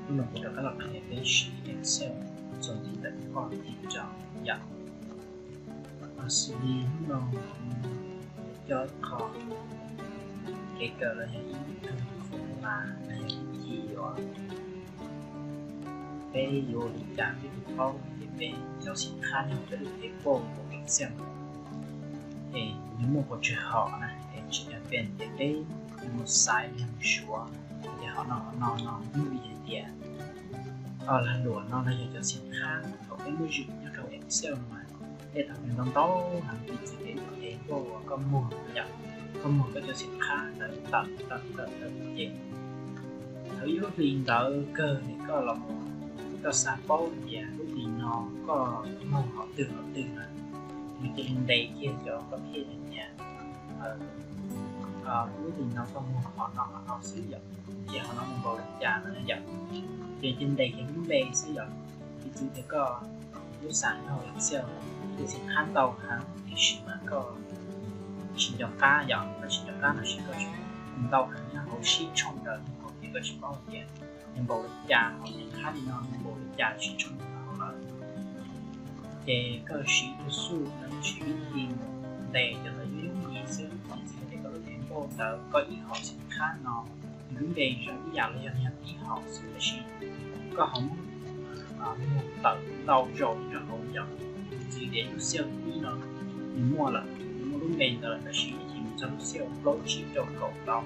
Hnub no kuv rov qab los qhia peb siv Excel txuas ntxiv ntawm qhov thib rau yom. Xws li hnub no kuv coj ib qho kev kawm los yog ib tug formula los yog ib yam uas peb yuav ua li cas peb thiaj paub tias peb cov xim qhab nyob peb lub table Excel es nws muaj pes tsawg hom na, es tsis tas pes tias peb mus xaiv los yog mus suav tias hom no hom no no, hnub vim hais tias lag luam no los yog cov xim qhab thaum peb muab zwm nyob rau Excel no mas tej thaum nws ntau ntau heev, piv txwv tias lub table uas koj muag yom, koj muag koj cov xim qhab ntawd tawm tawm tawm tawm ces thaum ib lub hli ntawd kawg es koj los mus koj xav paub tias lub hli no koj muag hom twg hom twg na, nws cia li ntes kiag cov koj pheej tias lub hli no koj muag hom no hom no xwb yom, ces hom no nws npaum li cas no yom, ces cia li ntes kiag lub npe xwb yom. Piv txwv tias koj lub xam nyob hauv Excel, tus xim qhab ntau heev tiam sis mas koj tsis nco qab yom, koj tsis nco qab los sis koj ntau heev nyob hauv sib tshooj ntawd, ces koj tsis paub tias nws npaum li cas, hom xim qhab li no nws npaum li cas sib tshooj ntawd lawm. Ces koj siv tus xuj los yog siv vib thi mus ntes cov ntawd yooj yooj yim xwb, piv txwv tias koj lub table ntawd koj ib hom xim qhab no nws lub npe zoo ib yam los yog nws yog ib hom xwb tab sis koj ho muab muag tawm ntau zaus rau hauv yom. Piv txwv tias lub cell ib no nws muaj lawm, nws muaj lub npe ntawd lawm tab sis ib chim mus txog lub cell plaub tsib rau kaum tau,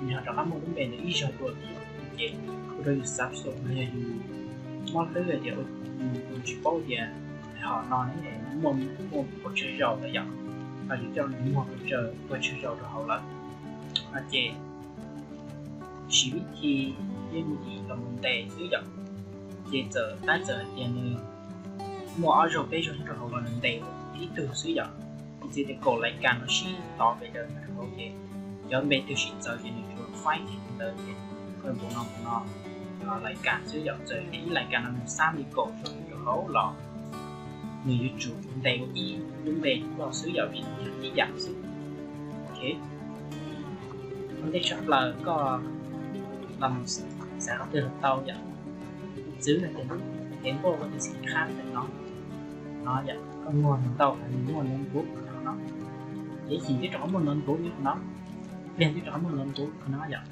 nws ho rov qab muaj lub npe ntawd ib zaug dua thiab, ces ua rau yus xav xav los yog yus mob hlwb hais tias yus tsis paub tias hom no ne muaj muaj pes tsawg zaus lawm yom, yus coj mus muag pes tsawg pes tsawg zaus rau hauv lawm. Ces siv vib thi yooj yim los mus ntes xwb yom. Ces txawm tab txawm hais tias nws muaj ob zaug peb zaug nyob rau hauv los nws ntes ib tug xwb yom, piv txwv tias kaum lais kas no sib tov pes daws nyob rau hauv ces cov npe twg sib txawv ces nws tsuas faib kiag ntawd ces koj npaum no npaum no lais kas xwb yom. Txawm tias ib lais kas no nws xab li kaum zaug nyob rau hauv los nws yuav tsum ntes ua ib lub npe loj xwb yom, vim nws yog ib yam xwb. Ok, ua ntej tshaj plaws koj los xaiv qhov twg los tau yom. Piv txwv hais tias lub table koj tus xim qhab ntawm no, no yom, koj muag ntau heev nws muaj notebook no, ces ib chim peb rau qhov muaj notebook nyob qhov no, pliag twb rau qhov muaj notebook qhov no yom.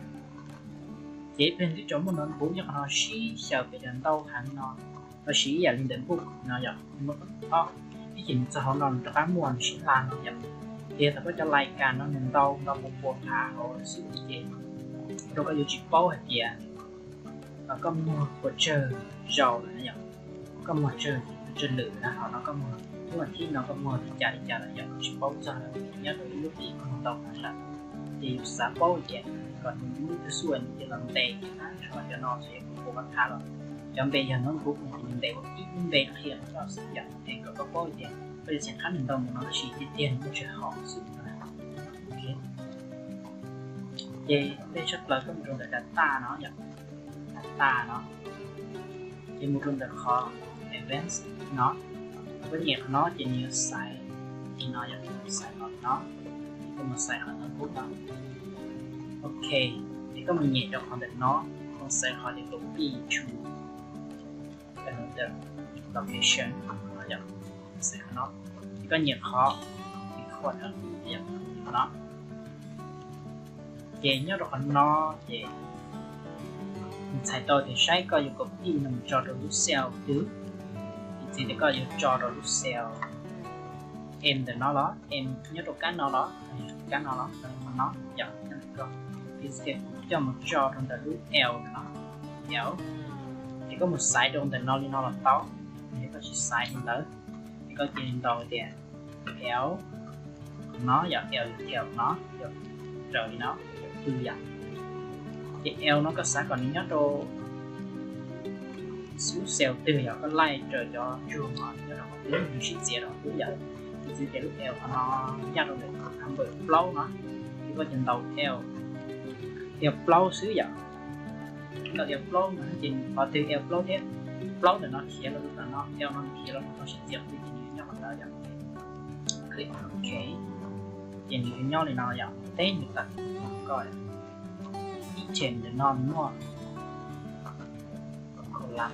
Ces ib pliag twb rau muaj notebook nyob qhov no sib xyaw pes daws ntau heev no, los sis ib yam li ntawm book no yom, ib chim nws txog hauv no nws rov qab muaj nws sib hla no yom. Ces thaum koj cov lais kas no nws ntau ntau pua pua phav hauv lawm xwb ces ua rau koj yuav tsis paub hais tias koj muag pes tsawg zaus lawm na yom, koj muag tsawg, tsawg lwm na, hom no koj muag, lub as thiv no koj muag li cas li cas lawm yom, koj tsis paub txog lawm. Nyob rau ib lub hlis koj muag ntau heev lawm, ces yus xav paub tias kom nws muaj ib tug xuaj nws cia los ntes ces tab sis cov no ces yog kuv ua pab thav los cov npe yog notebook no ces nws ntes ua ib lub npe qhia rau koj xwb yom, ces kom koj paub tias koj yuav xim qhab nws ntau mus no tab sis tiag tiag nws muaj tsawg hom xwb. Ces ua ntej tshaj plaws koj mus rau ntawm data no yom, data no, ces mus rau ntawm qhov advanced no, koj nyem qhov no ces nws yuav xaiv li no yom, xaiv qhov no, koj mus xaiv qhov notebook no. Ok, ces koj mus nyem rau qhov ntawm no, koj xaiv qhov tias copy to another location no yom, xaiv qhov no, ces koj nyem qhov record no, qhov no. Ces nyob rau qhov no ces nws txhais tau tias saib koj yuav copy no mus tso rau lub cell twg, piv txwv tias koj yuav tso rau lub cell M ntawm no los, M nyob rau kab no los, kab no los, qhov no yom, nyob ntawm koj. Piv txwv tias kuv coj mus tso rau ntawm lub L ntawm no, L, ces koj mus xaiv rau ntawm no li no los tau, es koj tsis xaiv li ntawd, es koj cia li ntaus tias L no yom, L L no yom, raws li no, raws twg yom. Ces L no koj xav kom nws nyob rau lub cell twg yom, koj laij raws cov ntsug no nyob rau qhov twg nws sib txiav rau qhov twg yom. Piv txwv tias lub L qhov no ncaj rau ntawm number plaub no, ces koj cia li ntaus L, L plaub xwb yom. Ntaus L plaub no ces qhov twg L plaub thiab, plaub ntawm no khiav los rau tom no, L no khiav los rau tod sib txiav qhov twg ces nws nyob qhov ntawd yom. Click OK, ces nws yuav nyob li no yom, teb nws tawm koj. Ib cheem ntawm no nws muaj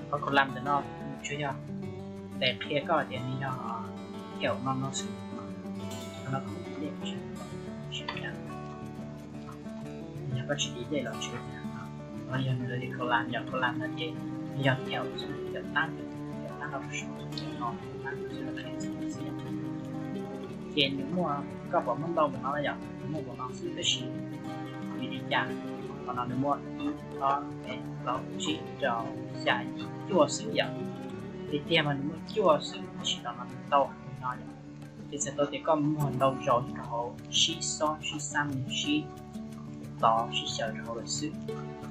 Cov column ntawm no tsuas yog ntes qhia koj tias nws yog thaum no no xwb. Qhov no kuv tsis, yog koj tsis delete los tsis ua cas. No yog nws li column, yog column no ces yog thaum xwb, yog tab, yog tab no, yog no, yog tab xwb, yog qhia xwb xwb. Ces nws muaj, koj pom muaj ntau npaum no yom, nws muaj npaum no xwb tab sis vim li cas qhov no nws muaj ib, ob, peb, plaub, tsib, rau, xya, cuaj xwb yom. Tiag tiag mas nws muaj cuaj xwb tab sis no nws tau heev no yom. Ces txhais tau tias koj muag ntau zaus rau hauv sib xob sib xab sib tov sib xyaw rau hauv lawm xwb.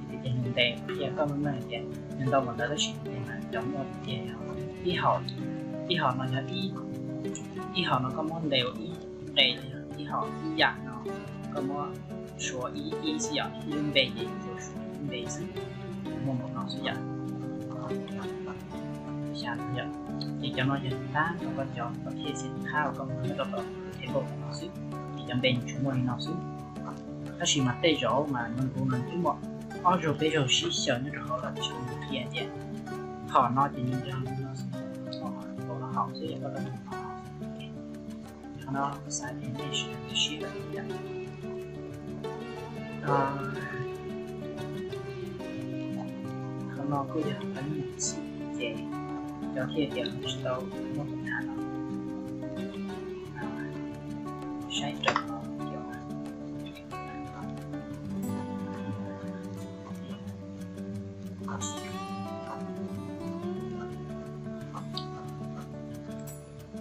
Ces tias nws ntes qhia koj meej meej tias nws ntau npaum ntawd tab sis tias mas cov muaj tiag yog ib hom, ib hom no yog ib, ib hom no koj muab ntes ua ib nqe, ib hom ib yam no koj muab suav ib ib xwb yom, ib lub npe ces suav suav ib npe xwb, muaj npaum no xwb yom. Xya no yom, ces cov no yog tab rau koj cov, koj thiaj xav qhab uas koj muag nyob rau tom table no xwb, ces cov npe nws tsuas muaj li no xwb. Tab sis mas tej zaum mas nws kuv mas twb muaj ob zaug peb zaug sib xyaw nyob rau hauv los tsis qhia tias qhov no ces nws yog li no xwb, qhov no haum xwb, yog koj tau qhov no. Qhov no xav tias nej sib, sib lawm yom. Qhov no kuj yog qhov nyuaj xwb ces cov thiaj tias tsis tau muajปัญหาno. Saib rau qhov no.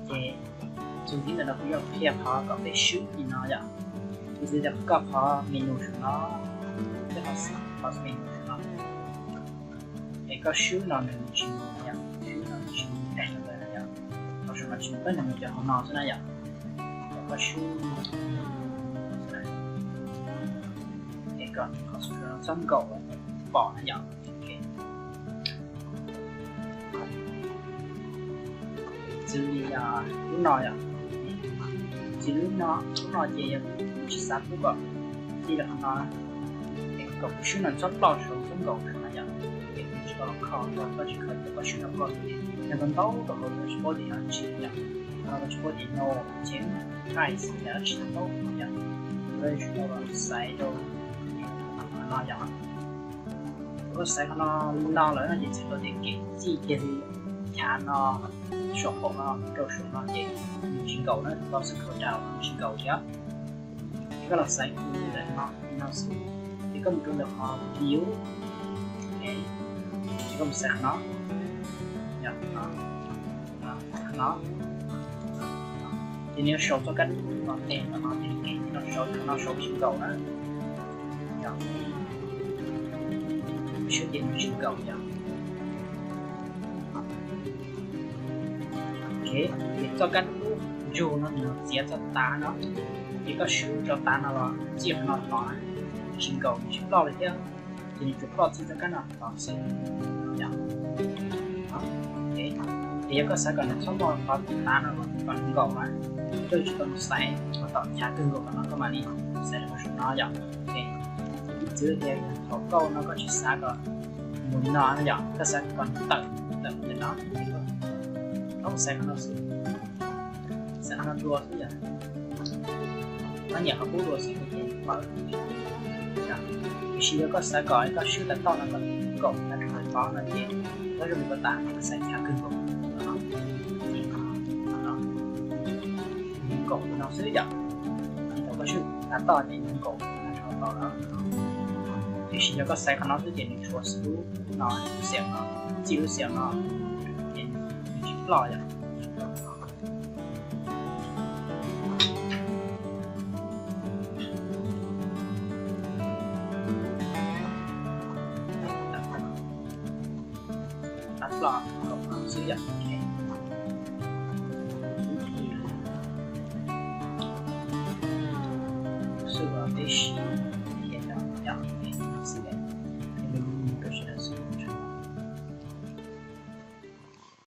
Ces txuas ntxiv ntawm no kuv yuav qhia qhov kom peb swb li no yom. Kuv txiav koj qhov menu saum no, koj qhov menu saum no, es koj swb no nws tsis mus yom, swb no nws tsis mus daim no ntawd yom. Qhov saum no tsis mus, peb nws mus cov hauv no xwb na yom. Koj swb es kom qhov saum no txhob nkaum pom na yom. Txwv li lub no yom, txwv lub no, lub no ces yog kuv tsis xav pub kom txij li qhov no, kom kuv swb no txhob ploj saud txhob nkaum saud na yom. Ces kuv tsis tau los kho, koj tsis kho ces koj swb no koj, yog ntau ntau rau hauv tsis paub tias yog dab tsi yom. Qhov no tsis paub tias no ces nice yom, tsis tau paub yom. Kuv tsis tau los xaiv rau qhov no yom. Koj xaiv qhov no li no lawm no ces txhais tau tias kev txij kiag li chav no, saum qaum no rau saum no ces nws tsis nkaum na, koj xaiv kho rau nws tsis nkaum thiab. Ces koj los xaiv kiag li ntawm no, li no xwb. Ces koj mus rau ntawm qhov view, ces koj mus xaiv qhov no, yog qhov no, qhov no. Ces nws yuav sau txoj kab nub no tes no, ces kev no sau, qhov no sau tsis nkaum na. Yog, swb ces nws tsis nkaum yom. Ok, ces txoj kab nub ntsug no nws txiav txoj tav no, ces koj swb rau tav no los txij qhov no los tsis nkaum, nws tsis ploj li thiab, ces nws tsuas ploj txij txoj kab no los xwb. Ces yog koj xav kom nws txhob muaj qhov tav no los kom nws nkaum na, koj tsis tau mus xaiv qhov tom chav kawg nkaus tom no, koj mam li xaiv rau qhov saum no yom. Ces ib txwv tias thaum koj no koj tsis xav kom mus li no yom, koj xav kom nws tawm, tawm ntawm no, ces koj txhob mus xaiv qhov no xwb, xaiv qhov no dua xwb yom. Koj nyiam qhov qub dua xwb ces pawv. Tiam sis yog koj xav kom koj swb tas toj no kom nkaum tas rau hauv tod no ces koj yuav mus rau tav no koj xaiv chav kawg nkaus no, nkaum no xwb yom. Ces thaum koj swb tas toj ces nws nkaum tas rau hauv tod no. Tiam sis yog koj xaiv qhov no xwb ces nws tshuav lub no, lub xeem no, txij lub xeem no ces nws tsis ploj yom. Tab ploj kom xwb yom. Xwb uas peb siv